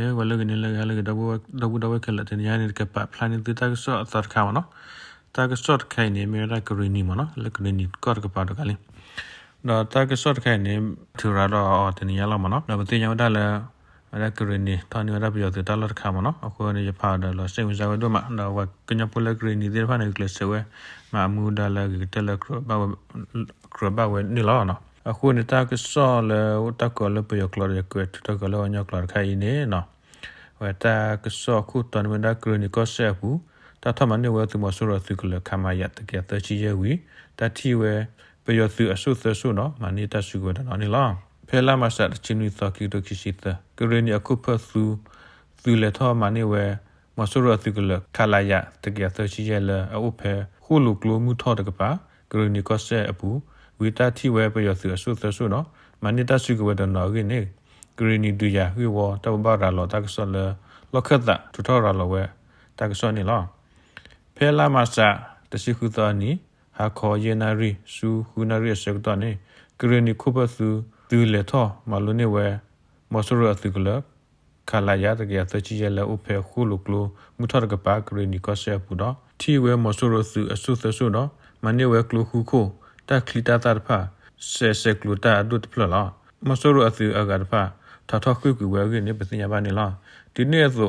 ဂီၤလၢအဂ့ၤ နံၤလၢအဂ့ၤ ဟါလၢအဂ့ၤ ဒီပုၢ်ဒီဝဲၢ်ခဲလၢာ် တနံၤအံၤန့ၣ် ကပာ်ဖျါန့ၢ်သုတၢ်ကစီၣ်အသီတခါမ့ၢ်နီၤ. တၢ်ကစီၣ်တခါအံၤန့ၣ် မ့ၢ်ဝဲဒၣ်ကရ့ၣ်နံၤမ့ၢ်နီၤ လၢကရ့ၣ်နံၤကီၢ်တကပၤတဂၤလံ. ဒီးတၢ်ကစီၣ်တခါအံၤန့ၣ် ထုးရၤဒီးအီၤတနံၤညါလီၤမ့ၢ်နီၤ. ဒီးပသ့ၣ်ညါဝဲဒၣ်လၢ ဝဲဒၣ်ကရ့ၣ်နံၤထီၣ်န့ၢ်ဝဲဒၣ်ပယီၤသုးတၢ်လီၢ်တခါမ့ၢ်နီၤ. အဃိန့ၣ် ယဖးဒီးလီၤစ့ၣ်မံစါဝဲဒိၣ်မး ဒီးပှၤကညီဖိလၢကရ့ၣ်နံၤသ့ၣ်တဖၣ်န့ၣ် ဂုာ်ကျဲးစၢးဝဲ မၤအမူဒါလၢအဂ့ၤကတၢၢ်လၢ ကြၢးဘၣ်ဝဲန့ၣ်လီၤ. အဃိန့ၣ် တၢ်ကစီၣ်လၢတၢ်ကွဲးအီၤလၢပယီၤကျိာ်ဒီး ယကွဲးထုးထီၣ်ကွဲးလၢပှၤကညီကျိာ်တခါအံၤန့ၣ်နီၤ. ဝဲတၢ်ကစီၣ်အခိၣ်တီန့ၣ်မ့ၢ်ဝဲဒၣ်ကရ့ၣ်နံၤကီၢ်စဲၣ်အပူၤ တၢ်ထီၣ်မၤန့ၢ်ဝဲသုးမီၤစိရိၤအသုးကလၢၤ ခမရ တကယၤသၢဆံယဲၢ်ဝံၤ တၢ်ထံၣ်ဝဲ ပယီၤသုးအစိၣ်သၢစိၣ်ဒီး မၤန့ၢ်တၢ်စုကဝဲၤတနီၤန့ၣ်လီၤ. ဖဲလါမးရှး တဆံနွံသီ ခံကထိခံဆံသၢ ကရ့ၣ်နံၤအခိၣ်ဖၢၣ်သူ သုးလဲၤထီၣ်မၤန့ၢ်ဝဲ မီၤစိရိၤအသုးကလၢၤ ခလရ တကယၤသၢဆံယဲၢ်လၢအအိၣ်ဖဲ ဃိၣ်လိာ်ကျိမုၢ်ထီၣ်တကပၤ ကရ့ၣ်နံၤကီၢ်စဲၣ်အပူၤ ဝံၤတၢ်ထံၣ်ဝဲပယီၤသုးအစိၣ်သၢစိၣ်ဒီး မၤန့ၢ်တၢ်စုကဝဲၤတနီၤအဂ့ၢ်န့ၣ် ကရ့ၣ်နံၤဒုးယၤဂ့ၢ်ဝီ တၢ်ဘိးဘၣ်ရၤလီၤတၢ်ကစီၣ်လၢ လီၢ်ခၢၣ်သး ထုးထီၣ်ရၤလီၤဝဲတၢ်ကစီၣ်န့ၣ်လီၤ. ဖဲလါမးရှး တဆံဃုသီအနံၤ ဟါခီယဲၢ်နၣ်ရံၣ် ဆူဃုနၣ်ရံၣ်အဆၢကတီၢ်န့ၣ် ကရ့ၣ်နံၤခိၣ်ဖၢၣ်သူ သုးလဲၤထီၣ်မၤလိန့ၢ်ဝဲ မီၤစိရိၤအသုးကလၢၤ ခလရ တကယၤသၢဆံယဲၢ်လၢအအိၣ်ဖဲဃိၣ်လိာ်ကျိ မုၢ်ထီၣ်တကပၤ ကရ့ၣ်နံၤကီၢ်စဲၣ်အပူၤဒီး ထံၣ်ဝဲမီၤစိရိၤသုးအစိၣ်သၢစိၣ်ဒီး မၤန့ၢ်ဝဲကျိဃူခိၣ် တၢ်ချံတၢ်သၣ်တဖၣ် စဲးစဲးကျိၤတၢ်အဒိၣ်တဖျၢၣ်လီၤ. မီၤစိရိၤအသုးအဂၤတဖၣ် ထးထီၣ်ဃ့ၢ်ကွံာ်ဝဲအဂ့ၢ်န့ၣ် ပသ့ၣ်ညါဘၣ်န့ၣ်လီၤ. တုၤန့ၣ်အသိး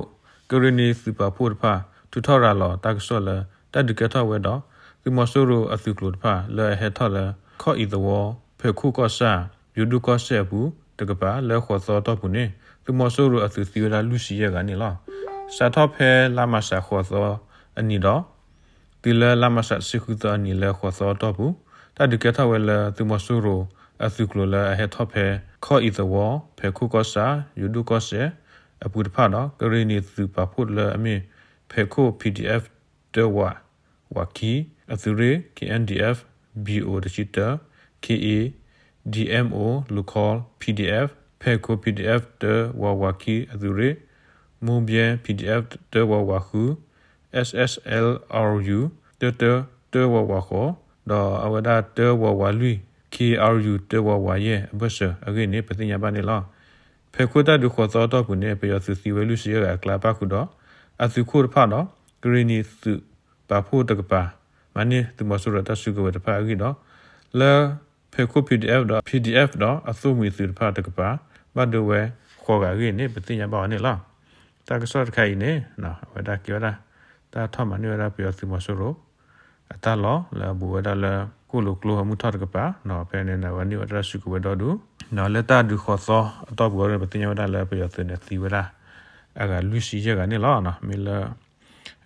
ကရ့ၣ်နံၤသုးပာ်ဖှိၣ်တဖၣ် ထုးထီၣ်ရၤလီၤတၢ်ကစီၣ်လၢ တၢ်ဒုးကဲထီၣ်ဝဲဒီး သုးမီၤစိရိၤအသုးကျိၤတဖၣ် လၢအဟဲထီၣ်လၢ ခီၣ်အံၤသဝီ ဖဲးခိၣ်ကီၢ်ဆၣ် ယိၤဒိၣ်ကီၢ်စဲၣ်အပူၤ တကပၤ လၢဃိးသီအတီၢ်ပူၤန့ၣ် သုးမီၤစိရိၤအသုးသံဝဲဒၣ်လွံၢ်ဆံယဲၢ်ဂၤန့ၣ်လီၤ. စးထီၣ်ဖဲလါမးရှးဃိးသီအနံၤဒီး တုၤလၢလါမးရှးတဆံဃုသီအနံၤလၢဃိးသီအတီၢ်ပူၤ တၢ်ဒုးကဲထီၣ်ဝဲလၢသုးမီၤစိရိၤအသုးကျိၤလၢအဟဲထီၣ်ဖဲ ခီၣ်အံၤသဝီ ဖဲးခိၣ်ကီၢ်ဆၣ် ယိၤဒိၣ်ကီၢ်စဲၣ်အပူၤတဖၣ်ဒီး ကရ့ၣ်နံၤသုးပာ်ဖှိၣ်လၢအမ့ၢ် ဖဲးခိၣ် PDF တၢဝးဝးခံ အသုးရ့ၣ် K N D F B O တဆံတၢ K A D M O လူၤခီ PDF ဖဲးခိၣ် PDF တၢဝးဝးခံအသုးရ့ၣ် မိၢ်ဘဲ PDF တၢဝးဝးဃု S S L R U တၢတၢ တၢဝးဝးဃိး ဒီးအဝဲဒၣ်တၢဝးဝးလွံၢ် K R U တၢဝးဝးယဲၢ်အဘၢၣ်စၢၤအဂ့ၢ်န့ၣ် ပသ့ၣ်ညါဘၣ်န့ၣ်လီၤ. ဖဲးခိၣ်တၢ်ဒုးဃိးသီအတီၢ်ပူၤန့ၣ် ပယီၤသုးသံဝဲလွံၢ်ဆံယဲၢ်ဂၤအကျါ ပၣ်ဃုာ်ဒီး အသုးခိၣ်တဖၣ်ဒီး ကရ့ၣ်နံၤသုးပာ်ဖှိၣ်တကပၤ မၤန့ၢ်သုးမီၤစိရိၤတၢ်စုကဝဲၤတဖၣ်အဂ့ၢ်ဒီး လၢ ဖဲးခိၣ် PDF ဒီး PDF ဒီးအသိၣ်မှံၤသုးတဖၣ်တကပၤ ဘၣ်ဒိဝဲဃိးဂၤအဂ့ၢ်န့ၣ် ပသ့ၣ်ညါဘၣ်အီၤန့ၣ်လီၤ. တၢ်ကစီၣ်တခါအံၤန့ၣ် အဝဲဒၣ်ကဲဝဲဒၣ် တၢ်ထီၣ်မၤန့ၢ်ဝဲဒၣ်ပယီၤသုးမီၤစိရိၤ အတၢ်လီၢ်လၢအဘူးဝဲဒၣ်လၢ ဃိၣ်လိာ်ကျိအမုၢ်ထီၣ်တကပၤ ဒီးဖဲန့ၣ်န့ၣ် အဝဲန့ၢ်ဝဲဒၣ်တၢ်စုကဝဲၤဒီဒူၣ် ဒီးလၢတၢ်ဒုးဃိးသီအတီၢ်ပူၤအံၤ ပသ့ၣ်ညါဝဲဒၣ်လၢပယီၤသုးန့ၣ် သံဝဲဒၣ် အဂၤလွံၢ်ဆံယဲၢ်ဂၤန့ၣ်လီၤ. မ့ၢ်လၢ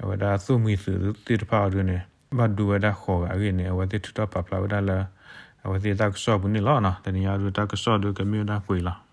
အဝဲဒၣ်သိၣ်မှံၤသုးသ့ၣ်တဖၣ်အံၤဒုးန့ၣ် ဘၣ်ဒိဝဲဒၣ်ဃိးဂၤအဂ့ၢ်န့ၣ် အဝဲသ့ၣ်ထုးထီၣ်ပာ်ဖျါဝဲဒၣ်လၢ အဝဲသ့ၣ်တၢ်ကစီၣ်အပူၤန့ၣ်လီၤ. တနံၤအံၤဒုးတၢ်ကစီၣ်ဒုးကမ့ၢ်ဝဲဒၣ်ပှဲၤအံၤလီၤ.